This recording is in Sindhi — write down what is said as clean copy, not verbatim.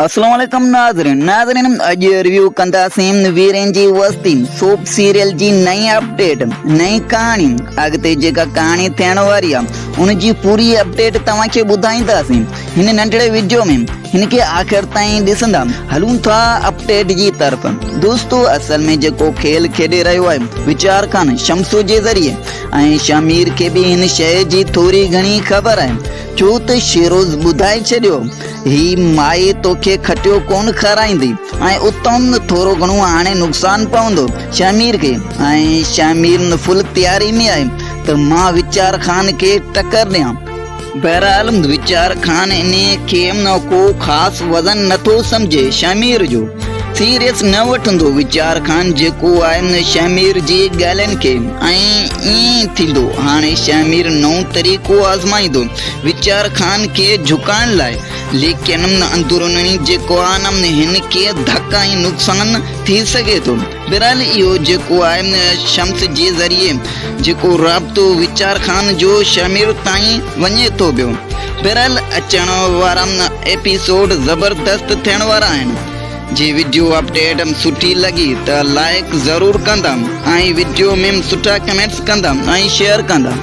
اسلام عليڪم ناظرين ناظرين اڄ ريويو ڪنداسين ويرين جي وستي سوپ سيريل جي نئين اپڊيٽ نئين ڪهاڻي اڳتي جيڪا ڪهاڻي ٿيڻ واري آهي ان جي پوري اپڊيٽ توهان کي ٻڌائينداسين هن ننڍڙي وڊيو ۾ هن کي آخر تائين ڏسندا هلون ٿا اپڊيٽ جي طرف دوستو اصل ۾ جيڪو کيل کيڏي رهيو آهي وچار خان شمسو جي ذريعي ۽ شمير کي به هن شيء جي ٿوري گهڻي خبر آهي ڇو ته شيروز ٻڌائي ڇڏيو، هي مائي توکي کٽيو ڪونه کارائيندي ۽ اتان ٿورو گهڻو هاڻي نقصان پوندو شهمير کي ۽ شهمير فل تياري ۾ آهي ته مان وچار خان کي ٽڪر ڏيان. بهرحال وچار خان انهيء کي ڪو خاص وزن نٿو سمجهي شهمير جو سيريس نه وٺندو وچار خان جيڪو آهي شهمير جي ڳالهين کي ۽ ائين ئي ٿيندو هاڻي شهمير نئون طريقو آزمائيندو وچار خان کي جهڪائڻ لاء ليڪن اندروني جيڪو آهي هن کي ڌڪ ۽ نقصان ٿي سگهي ٿو بهرحال اهو جيڪو آهي شمس جي ذريعي جيڪو رابطو وچار خان جو شهمير تائين وڃي ٿو پيو بهرحال اچڻ وارا ايپيسوڊ زبردست ٿيڻ وارا آهن جي وڊيو اپڊيٽ سٺي لڳي ته لائيڪ ضرور ڪندا ۽ وڊيو ۾ سٺا ڪمينٽس ڪندا ۽ شيئر ڪندا.